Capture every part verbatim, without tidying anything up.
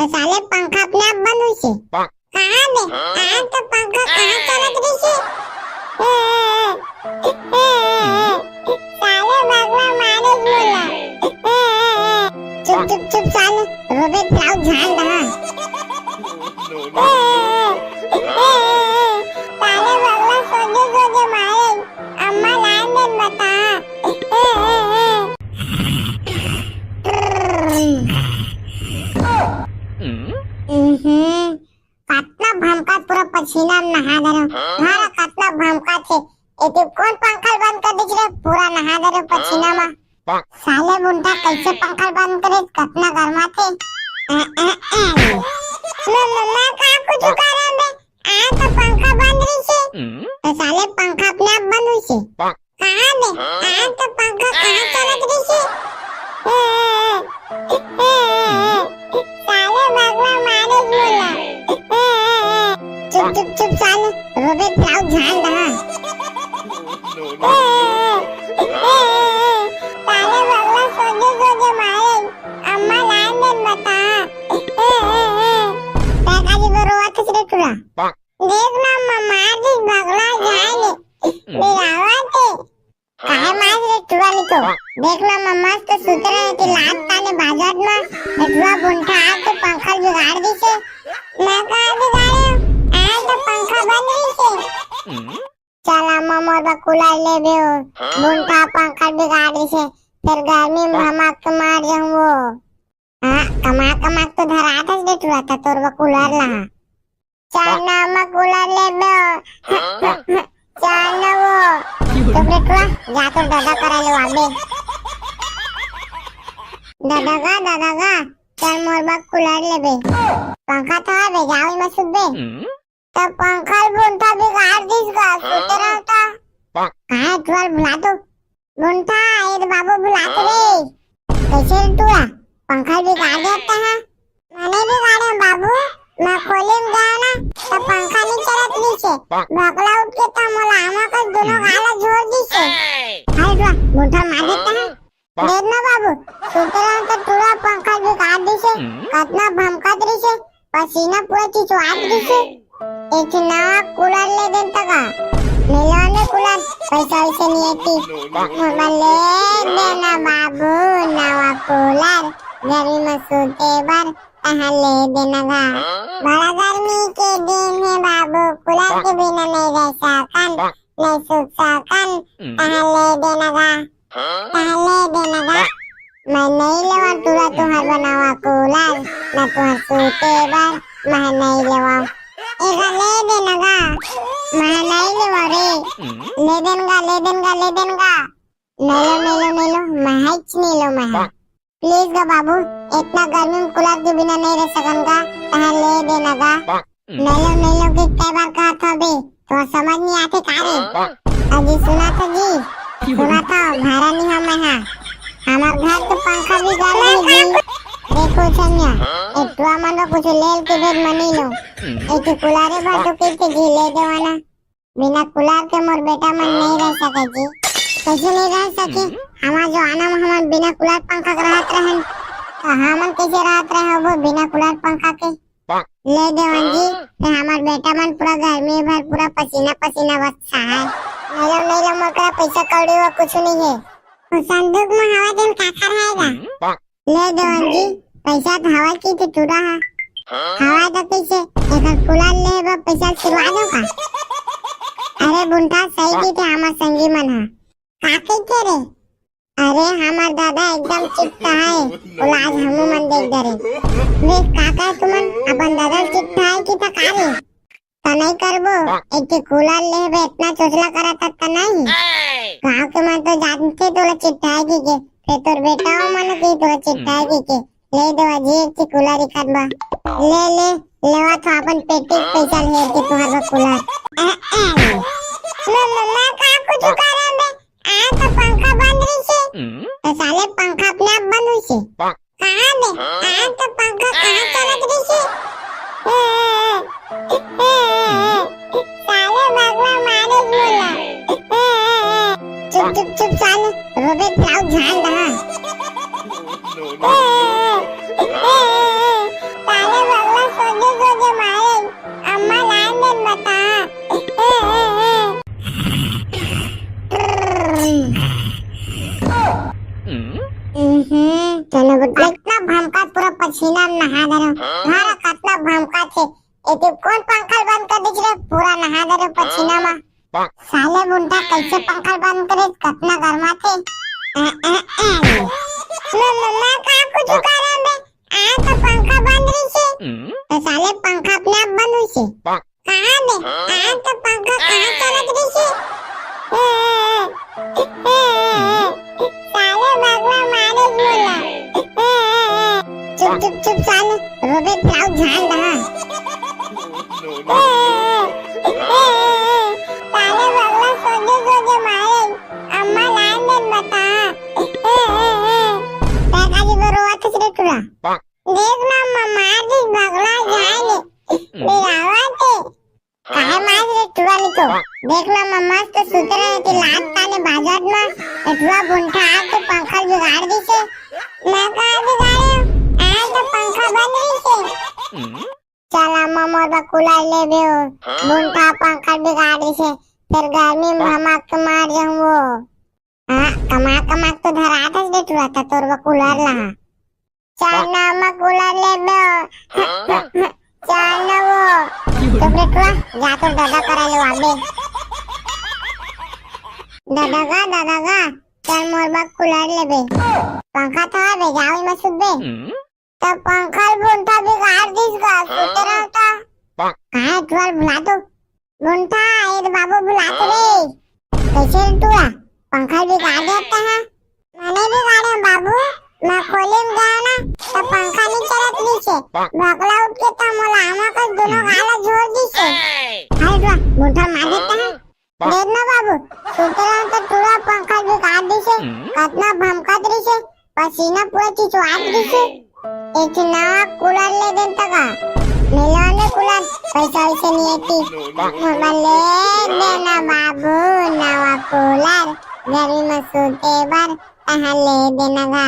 त साले पंखा अपने आप बंद होइसे। कहाँ बे? आज तो पंखा कहाँ चलत रहिसे? साले बगला मारे मोला। चुप, चुप, चुप साले, रोबे फिराऊ झाल दहा। साले बगला सोझे सोझे मारे, अम्मा लान देन बता। हम्म, कतना भमकात पूरा पसीना में नहा दे रहे हो। मारा कतना भमकात हे। ए तू कौन पंखा बंद कर दीजिए रे? पूरा नहा दे रहे हो पसीना में। साले बुंटा कैसे पंखा बंद करे? कतना गर्मा थे। मैं, मैं, मैं कहाँ कुछ कर रहा हूँ बे? आ तो पंखा बंद रही से। तो साले पंखा अपने आप बंद हुई से। कहाँ बे? आज तो पंखा कहाँ चलत रहिसे? साले बगला मारे मोला। चुप, चुप, चुप साले, रोबे फिराऊ झाल दहा। साले बगला सोझे सोझे मारे, अम्मा लान देन बता। पैका जी बे रोवा थस रे टूरा। देख ना, म-, मार दी बगला जाए ले। बिलावा ते। काहे मार रे टुरा नी तो? देख ना, म-, मस्त सुते रहे थे लात ताने बाजत में। ए टुरा बुंठा आ तो पंखा बिगाड़ दी से। मैं कहा बिगाड़े? आ तो पंखा बंद रही से। चला म-, मोर बा कूलर ले बे हो। बुंठा पंखा बिगाड़ दी से। फिर गर्मी में भमक के मार जाऊँ वो। हाँ, कमा कमा तो धरा था दे टुरा था तोर बा कूलर ला। चार नाम कूलर ले बे। चार ना वो। तो बेटुआ, जा तो दादा करा ले आबे। दादा गा, दादा गा, चल मोर बा कूलर ले बे। पंखा था बे, जाओ मैं सुबे। तो पंखा बुंठा बिगाड़ दिस गा, सुते रहता। कहाँ है टुरा भुला दो। बुंठा, ए तो बाबू बुलात रे। कैसे रे टुरा? पंखा बिगाड़ देता है। मैंने बिगाड़े बाबू, मैं खोली में गया ना, तो पंखा नहीं चलत नीचे। भकला उठ के तो मोला आमा का दोनों गाला जोर दी से। हाय टुरा, बुंठा मार देता है। देख ना बाबू, सुते रहो तो टुरा पंखा बिगाड़ दी से। कतना भमकत रही से। पसीना पूरा चिचुआत गिसे। एक ठे नवा कूलर ले देन तका। मिलवा में कूलर, पैसा वैसे नहीं है कि। मोर बर ले देना बाबू नवा कूलर, गर्मी में सूते बर तहाँ ले देना गा। बड़ा गर्मी के दिन है बाबू, कूलर के बिना नहीं रह सकन, नहीं सूत सकन, तहाँ ले देना गा। तहाँ ले देना गा। मैं नहीं लेवा टुरा तुहर बनावा कूलर, ना तुहर सूते बर, मैं नहीं लेवा। एगा ले देना गा। मैं नहीं लेवा रे। ले देन गा, ले देन गा, ले देन गा। नहीं लो, नहीं लो, नहीं लो, मैं हाइच नहीं लो, मैं। प्लीज गा बाबू, इतना गर्मी में कूलर के बिना नहीं रह सकन गा, तहाँ ले देना गा। नहीं लो, नहीं लो के कई बार कहा था बे, तो समझ नहीं आते का रे? अजी सुना था जी, सुना था, भारा नहीं हम है। हमार घर तो पंखा भी गर्म है जी। देखो छमिया, एक टुआ मन को कुछ लेल के भेद मनी लो। एक कूलरे भर तो कित जी ले देवाना। बिना कूलर के मोर बेटा मन नहीं रह सके जी। कैसे नहीं रह सके? हमार जो आना में हमार बिना कूलर पंखा के रहत रहन, तो हमन कैसे रहत रहे हो वो बिना कूलर पंखा के? ले देवन जी, ते हमार बेटा मन पूरा गर्मी भर पूरा पसीना पसीना बस है। नहीं लो, नहीं लो, मोर करा पैसा कौड़ी वो कुछ नहीं है। वो संदूक में हवा देन काकर रहेगा? ले देवन जी, पैसा तो हवा की तो टुरा है। हवा तो कैसे? एक कूलर ले बा पैसा सिरवा दो का? अरे बुंठा सही की थे हमार संगी मन है। का कही थे रे? अरे हमार दादा एकदम चिट्टा है, वो आज हमू मन देख डरे। वे काका तुमन अपन दादा चिट्टा है कि थका रे? त नहीं करबो, एक ठे कूलर लेबे इतना चोचला करत त नहीं। गाँव के मन तो जानते तोला चिट्टा है कि के, फिर तोर बेटा हो मन के तोला चिट्टा है कि के। ले देवा जी एक ठे कूलर इकत बा। ले ले, लेवा तो अपन पेटी पैसा ले के तुहर बा कूलर। ए, ए। मैं, मैं, मैं का कुछ कर रहा बे? आ तो पंखा बंद रही से। तो साले पंखा अपने आप बंद हुई से। कहाँ बे? आ तो पंखा कहाँ चलत रही से? साले बगला मारे मोला। चुप, चुप, चुप साले, रोबे फिराऊ झाल दहा। साले पूरा पसीना में नहा दे रहे हो। घर कतना भमकाथे। एती कोन पंखा ल बंद कर दीजिए रे, पूरा नहा दे रहे हो पसीना में। साले बुंटा कैसे पंखा ल बंद करे, कतना गरमाथे। अ, अ, अ। मैं, मैं, मैं कहाँ कुछ कर रहा हूँ बे? आ तो पंखा बंद रही से। तो साले पंखा अपने आप बंद हुई से। कहाँ बे? आ तो पंखा कहाँ चलत रही से? ए, ए, ए, ए, ए, साले बगला मारे बोला। ए, ए, ए, चुप, चुप, चुप साले, रोबे फ्लाउ झाल दहा। ए, ए, ए, ए, ए, साले बगला सोझे, सोझे मारे। अम्मा लान देन बता। ए, ए, ए, ए, पैकाजी बरोवा थस रे टुरा। देख ना, ममा जी बगला जाए ले। बिलावा ते। काहे मार रे टुरा नी तो? देख ना, ममा तो सुत रहे कि लात ताने बाजत ना। ए टुरा बुंठा आ तो पंखा बिगाड़ दी से। मैं कहा बिगाड़े? आ तो पंखा बंद रही से। चला ममोर बा कूलर लेबे हो। बुंठा पंखा बिगाड़ दी से। फिर गर्मी में हम आग के मार जाऊँ वो। हाँ, कमा कमा के तो धरा था बेटुआ था तोर वो कूलर ला। चार ना मैं कूलर लेबे हो। चार ना वो। तो बेटुआ, जा तोर दादा करा ले आबे। दादा गा, दादा गा, चल मोर बा कूलर लेबे। पंखा तो है बे, जाओ मैं सुबे। त पंखा ल बुंठा बिगाड़ दिस गा, सुत रहा था। काहे टुरा ल बुला दो। बुंठा, ए दे बाबू बुलात रे। कैसे रे टुरा? पंखा ल बिगाड़ देता है। मैंने बिगाड़े बाबू, मैं खोली में गया ना, तो पंखा नहीं चलत नीचे। बगला उठ के तो मोला आमा का दोनों गाला जोर दी से। अरे टुरा, बुंठा मार देता है। देख ना बाबू, सुते रहे तो टुरा पंखा बिगाड़ दिसे, कतना भमकत रहिसे, पसीना पूरा चिचुआत रहिसे। एक ठे नवा कूलर ले देन तका, मिलो ने कूलर, पैसा वैसे नहीं एती। मोला ले देना बाबू, नवा कूलर, गर्मी में सुते बर, तहाँ ले देना गा।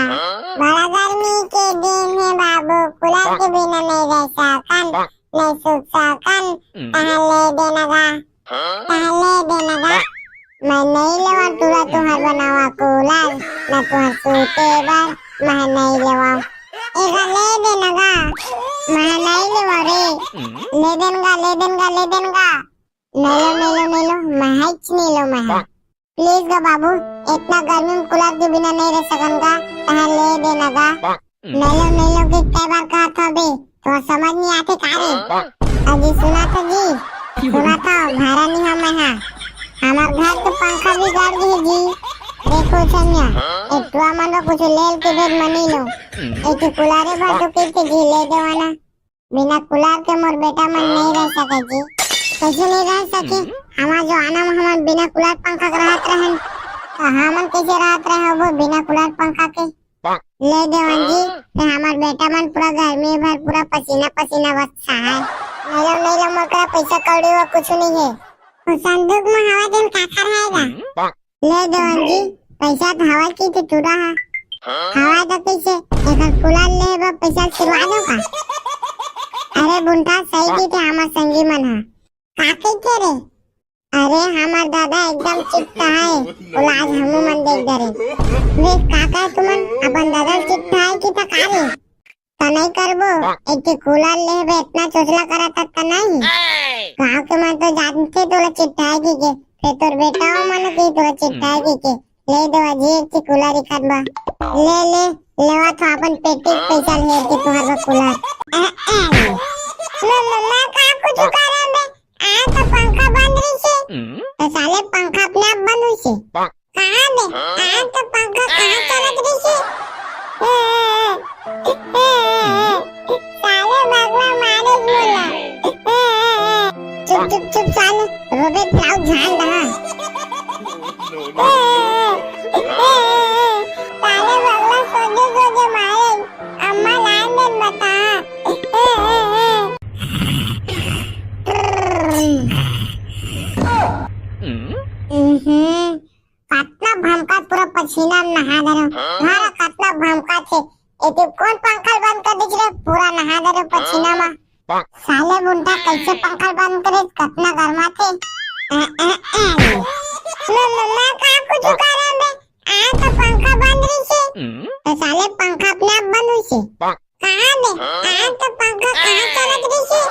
बड़ा गर्मी के दिन है बाबू, कूलर के बिना नहीं रह सकन, नहीं सुत सकन, तहाँ ले देना गा। तहाँ ले देना गा। मैं नहीं लेवा टुरा तुहर बनावा कूलर, न तुहर सूते बर मैं नहीं लेवा। एगा ले देना गा। मैं नहीं लेवा रे। ले देन गा, ले देन गा, ले देन गा। नहीं लो, नहीं लो, नहीं लो, मैं हाइच नहीं लो मैं। प्लीज गा बाबू, इतना गर्मी में कूलर के बिना नहीं रह सकन गा, तहाँ ले देना गा। नहीं लो, नहीं लो, कितने बार कहा था बे, तो समझ नहीं आते का रे? अजी सुना था जी, सुना था, भारा नहीं हम है। हमार घर के पंखा बिगाड़ गई जी। देखो छमिया, एक टुआ मन को कुछ लेल के भेद मनी लो। एक कुलारे भर तो के जी ले देवाना। बिना कूलर के मोर बेटा मन नहीं रह सके जी। कैसे नहीं रह सके? हमार जो आना में हमन बिना कूलर पंखा के रहत रहन, तो हमन कैसे रहत रहे हो वो बिना कूलर पंखा के? ले देवन जी, ते हमार बेटा मन पूरा गर्मी भर पूरा पसीना पसीना बस्सा है। नहीं लो, नहीं लो, मोर करा पैसा कौड़ी वो कुछ नहीं है। वो संदूक में हवा देन का कर रहेगा? ले देवन जी, पैसा तो हवा की तो टुरा है। हवा तो कैसे? एकर कूलर ले बा पैसा सिरवा दो का? अरे बुंटा सही की थे हमार संगी मन है। का कहिथे रे? अरे हमर दादा एकदम चिट्टा है, ओला आज हमू मन देख डरे। वे का कहे तुमन अपन दादा ल चिट्टा है कि त का रे? त नहीं करबो, एक ठे कूलर लेबे इतना चोचला करत त नहीं। गाँव के मन तो जानथे तोला चिट्टा है कि के, फिर तोर बेटा हो मन के तोला चिट्टा है कि के। ले दो अजी एक ठे कूलर इखन बा। ले ले, लेवा तो अपन पेटी के पैसा ले के तुहर बा कूलर। ए, ए, मैं, मैं, मैं का कुछ कर रहा बे? आ तो पंखा बंद रही से। तो साले पंखा अपने आप बंद हुई से। कहाँ बे? आ तो पंखा कहाँ चलत रही से? ए, ए, ए, ए, ए, साले बगला मारे बोला। ए, ए, ए, चुप, चुप, चुप साले, रोबे फ्लाउ झाल दहा। ए, ए, ए, ए, ए, साले बगला सोझे, सोझे मारे। अम्मा लान देन बता। ए, ए, ए। हम्म, कतना भमका पूरा पसीना में नहा दे रहे हो। हाँ, कतना भमका थे। ए तू कौन पंखा बंद कर दीजिए रे? पूरा नहा दे रहे हो पसीना में। साले बुंटा कैसे पंखा बंद करे? कतना गर्मा थे। ए, ए, ए। मैं, मैं, मैं कहाँ कुछ कर रहा हूँ बे? आ तो पंखा बंद रही से। तो साले पंखा अपने आप बंद हुई से। कहाँ बे? आज तो पंखा कहाँ चलत रहिसे?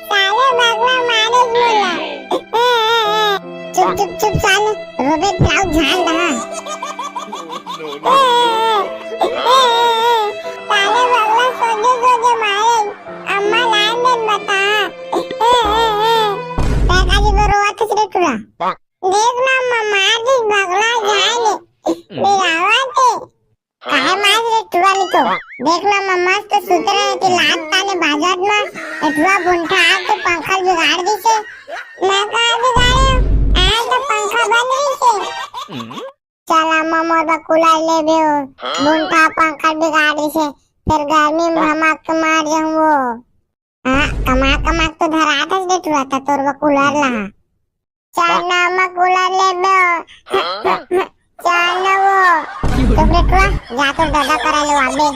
साले बगला मारे मोला। चुप, चुप, चुप, साले, रोबे फिर आउ झाल दहा। साले बगला सोझे सोझे मारे, अम्मा लान देन बता। पैका जी बरो आथस रे टुरा। देख ना, मार दिस बगला जाए ले। बिलावा ते। काहे मार रे टुरा नी तो। देख ना, मस्त सुत रहे थे लात ताने बाजत में। ए टुरा बुंठा आके पंखा बिगाड़ दिसे। मैं का बिगाड़े? आज तो पंखा बंद रहिसे। चला ममोर बा कूलर लेबे हो। बुंठा पंखा बिगाड़ दिसे। फिर गर्मी में भमक के मार जाऊं वो। हाँ, कमा कमा के तो धरात हस रे टुरा, त तोर बा कूलर ला। चार ना मा कूलर लेबे हो। चार ना वो। चुप रे टुरा, जा तोर दादा करा ले आबे।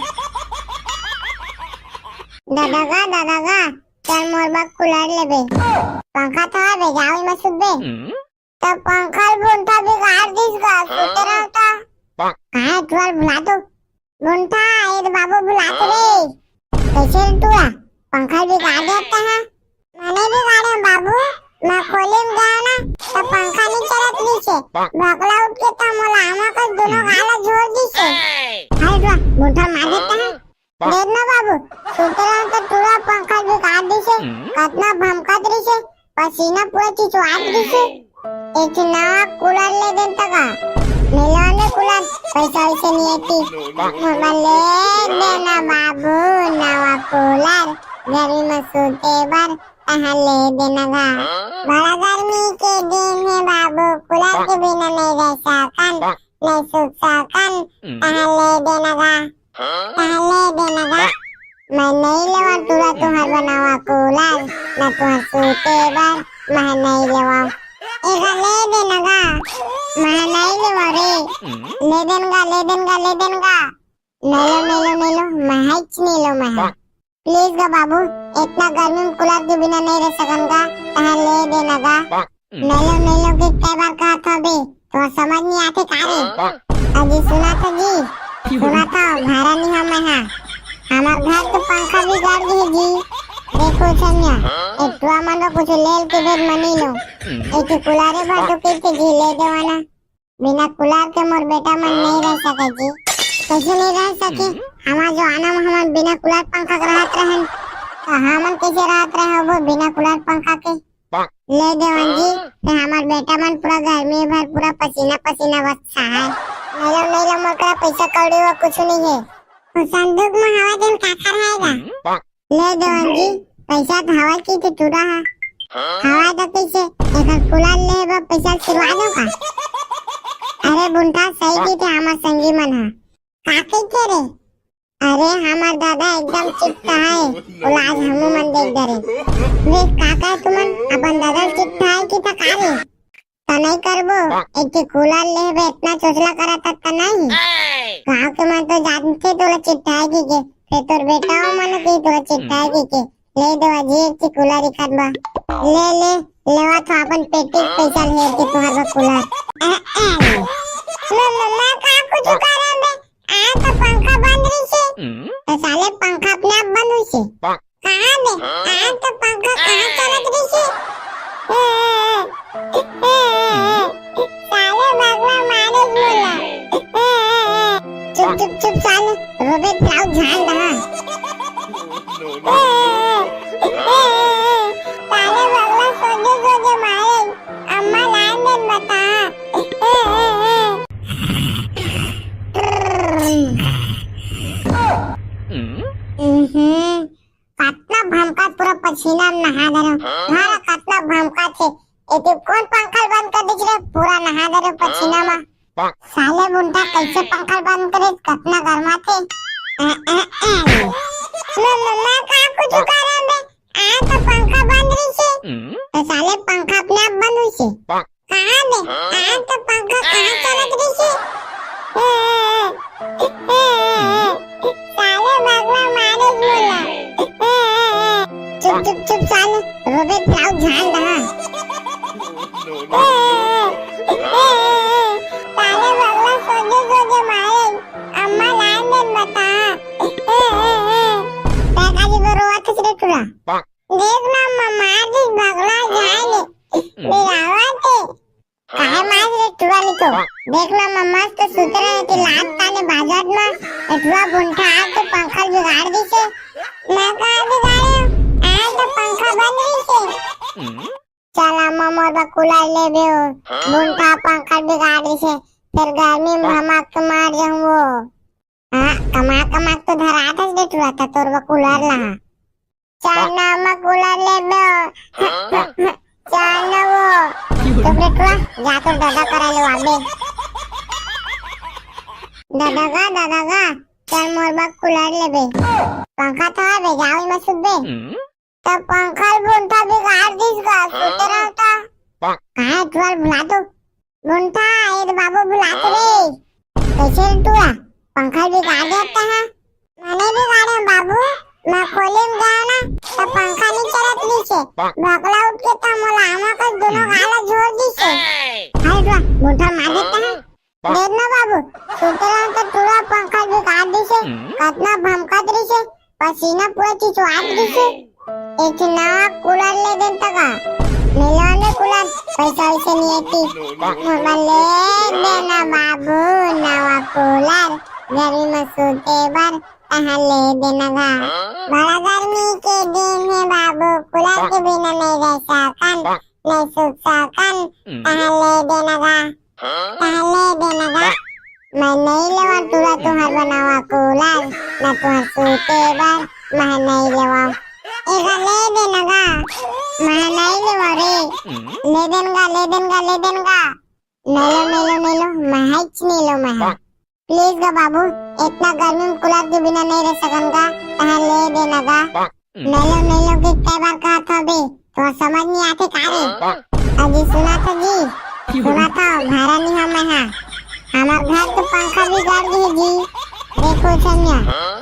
दादा गा, दादा गा, चल मोर बा कूलर लेबे। पंखा तो आबे, जाओ इमा सुतबे। त पंखा ल बुंठा बिगाड़ दिस गा, सुते रहता। काहे टुरा ल भुला दो। बुंठा, ए दे बाबू भुलात रे। कैसे रे टुरा? पंखा बिगाड़ देता है। मने बिगाड़े बाबू, मैं खोली में गया ना, तो पंखा नहीं चलत रहिसे। भकला उठ के तो मोला आमा का दोनों गाला जोर दिसे। हाय टुरा, बुंठा मार देता है। देख ना बाबू, सुते रहन तो टुरा पंखा बिगाड़ दिसे। कतना भमकत रहिसे। पसीना पूरा चिचुआत रहिसे। एक ठे नवा कूलर ले देन त का। मिलवा ने कूलर, पैसा वैसे नहीं आती। मोला ले देना बाबू नवा कूलर, गर्मी में सूते बर तहाँ ले देना गा। बड़ा गर्मी के दिन है बाबू, कूलर के बिना नहीं रह सकन, नहीं सूत सकन, तहाँ ले देना गा। तहाँ ले देना गा। मैं नहीं लेवा टुरा तुहर बनावा कूलर, न तुहर सूते बर मैं नहीं लेवा। एगा ले देना गा। मैं नहीं लेवा रे। ले देन गा, ले देन गा, ले देन गा। नहीं लो, नहीं लो, नहीं लो, मैं हाइच नहीं लो मैं। प्लीज गा बाबू, इतना गर्मी में कूलर के बिना नहीं रह सकन गा, तहाँ ले देना गा। नहीं लो, नहीं लो के कई बार कहा था बे, तो समझ नहीं आते का रे? अजी सुना था जी, सुना था, भारा नहीं हम है। हमार घर के पंखा बिगाड़ गए जी। देखो छमिया, एक टुरा मन को कुछ लेल के भेद मनी लो। एक कूलर भर तो के जी ले देवाना। बिना कूलर के मोर बेटा मन नहीं रह सके जी। कैसे नहीं रह सके? हमार जो आना में हमन बिना कूलर पंखा के रहत रहन, तो हमन कैसे रहत रहे हो वो बिना कूलर पंखा के? ले देवन जी, ते हमार बेटा मन पूरा गर्मी भर पूरा पसीना पसीना बस्सा है। नहीं लो, नहीं लो, मोर करा पैसा कौड़ी वो कुछ नहीं है। वो संदूक में हवा देन काकर रहेगा? ले देवन जी, पैसा तो हवा की तो टुरा है। हवा तो कैसे? एकर कूलर ले बा पैसा सिरवा दो का? अरे बुंठा सही की थे हमार संगी मन है। का कही थे रे? अरे हमार दादा एकदम चिट्टा है, ओला आज हमू मन देख डरे। वे का कहे तुमन अपन दादा चिट्टा है कि त का रे? त नहीं करबो, एक ठे कूलर लेबे इतना चोचला करत त नहीं। गाँव के मन तो जानते तोला चिट्टा है की के, फिर तोर बेटा हो मन के तोला चिट्टा है की के। ले देवा जी एक ठे कूलर इखत बा। ले ले, लेवा तो अपन पेटी के पैसा ले के तुहर बा कूलर। ए, ए, मैं, मैं, मैं का कुछ कर रहा बे? आ तो पंखा बंद रहिसे। तो साले पंखा अपने आप बंद हुई से। कहाँ बे? आ तो पंखा कहाँ चलत रहिसे? साले बगला मारे मोला। चुप, चुप, चुप साले, रोबे फिर आउ झाल दहा। साले बगला सोझे सोझे मारे, अम्मा लान देन बता। हम्म, कतना भमकात पूरा पसीना में नहा दे रहे हो। तुम्हारा कतना भमकात है। ए तू कौन पंखा बंद कर दीजिए रे? पूरा नहा दे रहे हो पसीना में। साले बुंटा कैसे पंखा बंद करे? कतना गर्मा थे। अ, अ, अ। मैं, मैं, मैं कहाँ कुछ कर रहा हूँ बे? आ तो पंखा बंद रही से। तो साले पंखा अपने आप बंद हुई से। कहाँ बे? आ तो पंखा कहाँ चलत रही से? साले बगला मारे मोला। चुप, चुप, चुप साले, रोबे फिर आउ झाल दहा। साले बगला सोझे सोझे मारे, देख ना, मैं मस्त सुते रहे कि लात ताने बाजत में, ए टुरा बुंठा आके पंखा बिगाड़ दिसे। मैं का बिगाड़े? आज तो पंखा बंद रहिसे। चल अम्मा, मोर बर कूलर लेबे ओ। बुंठा पंखा बिगाड़ दिसे, फेर गर्मी में भमक के मार जाहूं ओ। हाँ, कमा कमा के तो धरात हस रे टुरा, त तोर बर कूलर लाहूं। चल ना अम्मा, कूलर लेबे ओ। चल ना ओ। चुप रे टुरा, जा तोर दादा करा ले आबे। दादा गा, दादा गा, चल मोर बर कूलर लेबे। पंखा तो हवे, जाओ इमा सुतबे। त पंखा ल बुंठा बिगाड़ दिस गा, सुते रहो त। काहे टुरा ल बुला दो। बुंठा, ए दे बाबू बुलात रे। कैसे रे टुरा? पंखा ल बिगाड़ देता है। मैंने बिगाड़े बाबू, मैं खोली में गया ना, त पंखा नहीं चलत रहिसे। भकला उठ के त मोला आमा का दोनों गाला झोर दिसे। हाय टुरा, बुंठा मार देता है। देख ना बाबू, सुते रहे त टुरा पंखा बिगाड़ दिसे, कतना भमकत रहिसे, पसीना पूरा चिचवात रहिसे। एक ठे नवा कूलर ले देन त का? मिलो ने कूलर, पैसा वैसे नहीं आती। मोर बर ले देना बाबू, नवा कूलर, गर्मी में सूते बर, तहाँ ले देना गा। बड़ा गर्मी के दिन है बाबू, कूलर के बिना नहीं रह सकन, नहीं सूत सकन, तहाँ ले देना गा। तहाँ ले देना गा। मैं नहीं लेवा टुरा तुहर बनावा कूलर, ना तुहर सूते बर, मैं नहीं लेवा। एगा ले देना गा। मैं नहीं लेवा रे। ले देन गा, ले देन गा, ले देन गा। नहीं लो, नहीं लो, नहीं लो, मैं हाइच नहीं लो, मैं हा। प्लीज गा बाबू, इतना गर्मी में कूलर के बिना नहीं रह सकन गा, तहाँ ले देना गा। नहीं लो, नहीं लो के कई बार कहत हवे, तो समझ नहीं आते का रे? अजी सुना था जी, सुना था, भारा नहीं हम मैं हा। हमार घर के पंखा बिगाड़ दिए जी। देखो छमिया,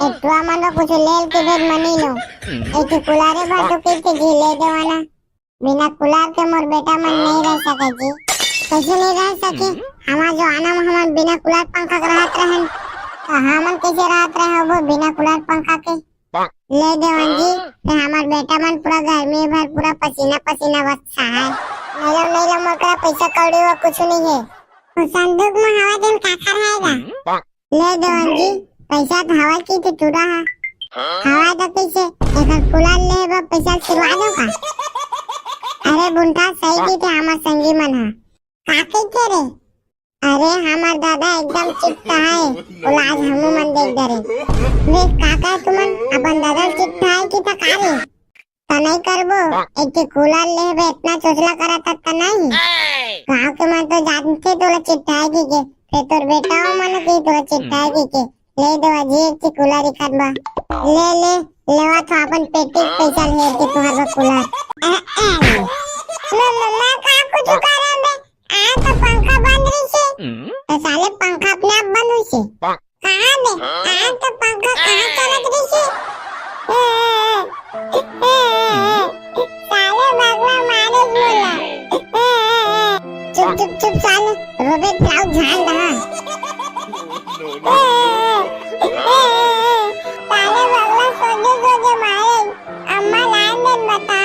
एक टुरा मन बर कुछ लेल के भेज मनी लो। एक कूलरे बर तो कित जी ले देवाना। बिना कूलर के मोर बेटा मन नहीं रह सके जी। कैसे नहीं रह सके? हमार जमाना में हमन बिना कूलर पंखा के रहत रहन, तो हमन कैसे रहत रहे होबो बिना कूलर पंखा के? ले देवन जी, ते हमार बेटा मन पूरा गर्मी भर पूरा पसीना पसीना बस है। नहीं लो, नहीं लो, मोर करा पैसा कौड़ी वो कुछ नहीं है। वो संदूक में हवा देन काकर रहेगा। ले देवन जी, पैसा तो हवा की तो टुरा है। हवा तो कैसे? एकर कूलर ले बर पैसा सिरवा दो का? अरे बुंठा, सही की थे हमार संगी मन हा। का कहिथे रे? अरे हमार दादा एकदम चिट्टा है, वो आज हमू मन देख डरे। देख का कहे तुमन, अपन दादा चिट्टा है कि था का रे? त नहीं करबो, एक ठे कूलर लेबे, इतना चोचला करत त नहीं। गांव के मन तो जानथे तोला चिट्ठाए के, के, फेर तोर बेटा हो मन के तोला चिट्ठाए के, के। ले देवा जी एक ठे कूलर इखन बा। ले, ले, लेवा तो अपन पेटी के पैसा ले के तुहर बा कूलर। ए, ए। मैं, मैं, मैं का कुछ करम बे? आ तो पंखा बंद रहिसे। तो साले पंखा अपने आप बंद होइसे। कहाँ बे? आ तो पंखा कहाँ चलत रहिसे? साले बगला मारे बोला। चुप, चुप, चुप साले, रोबे ताऊ झाल दहा। साले बगला सोझे सोझे मारे, अम्मा लान देन बता।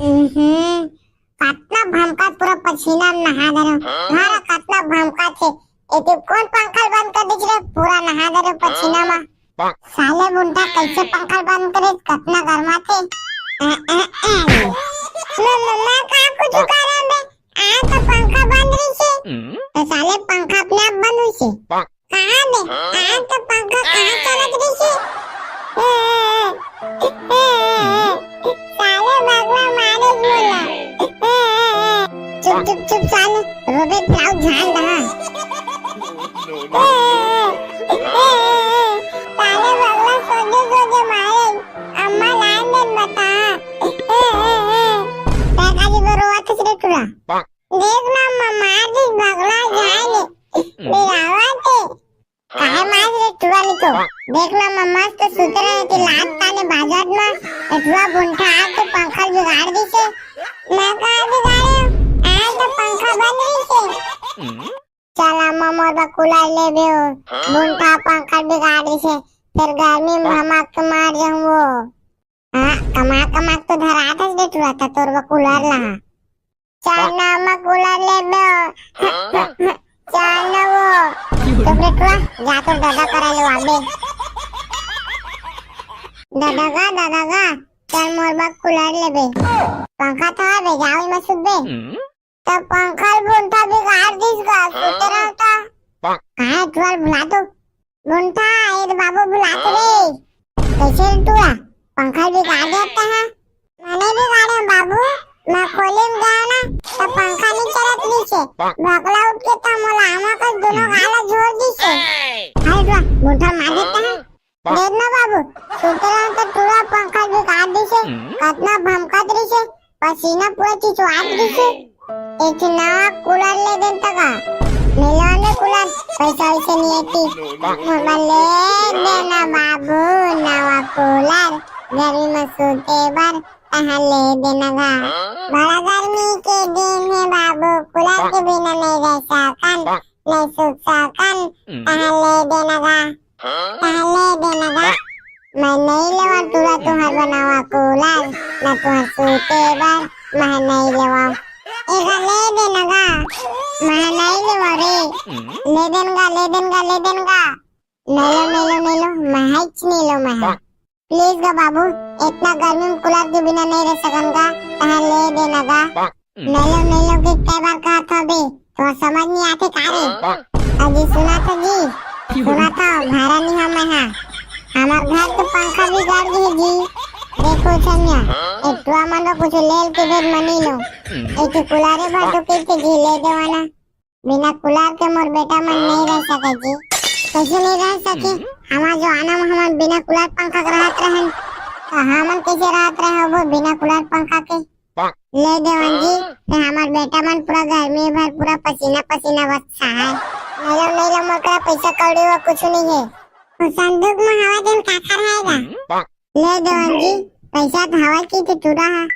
हम्म, कतना भमकात पूरा पसीना में नहा धरो। घर कतना भमकात हे। एती कोन पंखा बंद कर दीजिए रे, पूरा नहा धरो पसीना में। साले बुंठा कैसे पंखा बंद करे, कतना गरमात हे। अ, अ, अ। मैं, मैं, मैं का कुछ करम बे? आ तो पंखा बंद रहिसे। तो साले पंखा अपने आप बंद होइसे। कहाँ बे? आ तो पंखा कहाँ चलत रहिसे? साले बगला मारे बोला। चुप, चुप, चुप साले, रोबे ताऊ झाल दहा। साले बगला सोझे सोझे मारे, अम्मा लान देन बता। तै काजी बर रोवत हस रे टुरा? देख ना, अम्मा मार दिस बगला झाल ले। बिरावत हे। काहे मार रे टुरा नी तो? देख ना, अम्मा मस्त सुते रहे कि लात ताने बाजत में, ए टुरा बुंठा आके पंखा बिगाड़ दिसे। मैं का बिगाड़े? आज तो पंखा बंद रहिसे। चल अम्मा मोर बर कूलर लेबे ओ। बुंठा पंखा बिगाड़ दिसे, फेर गर्मी में भमक के मार जाहूं ओ। हाँ, कमा कमा तो धरात हस रे टुरा, त तोर बर कूलर ला। चल ना, मैं कूलर लेबे। चल ना वो। चुप रे टुरा, जा तोर दादा करा ले आबे। दादा गा, दादा गा, चल मोर बर कूलर लेबे। पंखा तो हवे, जाओ इमा सुतबे। त पंखा ल भुंठा बिगाड़ दिस गा, सुते रहता। काहे टुरा ल भुला दो। भुंठा, ए दे बाबू भुला दे रे। कैसे रे टुरा, पंखा ल बिगाड़ देता है? मैंने बिगाड़े बाबू, मैं खोली में गया ना, त पंखा नहीं चलत रहिसे। भकला उठ के त मोला आमा कस दोनों गाला झोर दिसे। हाय टुरा, भुंठा मार देता है। देख ना बाबू, सुते रहन त टुरा पंखा बिगाड़ दिसे, कतना भमकत रहिसे, पसीना पूरा चिचुआत रहिसे। एक ठे नवा कूलर ले देन त गा। मिलो ने कूलर, पैसा वैसे नहीं आती। मोला ले देना बाबू, नवा कूलर, गर्मी में सुते बर, तहाँ ले देना गा। बड़ा गर्मी के दिन है बाबू, कूलर के बिना नहीं रह सकन, नहीं सुत सकन, तहाँ ले देना गा। तहाँ ले देना गा। मैं नहीं लेवा टुरा तुहर बनावा कूलर, ना तुहर सूते बर, मैं नहीं लेवा। एगा ले देना गा। मैं नहीं लेवा रे। ले देन गा, ले देन गा, ले देन गा। नहीं लो, नहीं लो, नहीं लो, मैं हाइच नहीं लो, मैं हा। प्लीज गा बाबू, इतना गर्मी में कूलर के बिना नहीं रह सकन गा, तहाँ ले देना गा। नहीं लो, नहीं लो, के कई बार कहा था बे, तो समझ नहीं आते का रे? अजी सुना था जी, सुना था, भारा नहीं हम है। हमार घर के पंखा बिगाड़ दिए जी। देखो छमिया, एक टुरा मन को कुछ लेल के भेद मनी लो। एक कूलरे भर तो के जी ले देवाना। बिना कूलर के मोर बेटा मन नहीं रह सके जी। कैसे नहीं रह सके? हमार जो आना में हमन बिना कूलर पंखा के रहत रहन, तो हमन कैसे रहत रहे होबो बिना कूलर पंखा के? ले देवन जी, ते हमार बेटा मन पूरा गर्मी भर पूरा पसीना पसीना बस है। नहीं लो, नहीं लो, मोर करा पैसा कौड़ी वो कुछ नहीं है। वो संदूक में हवा देन काखर है गा। ले देवन जी, पैसा तो हवा की तो टुरा है।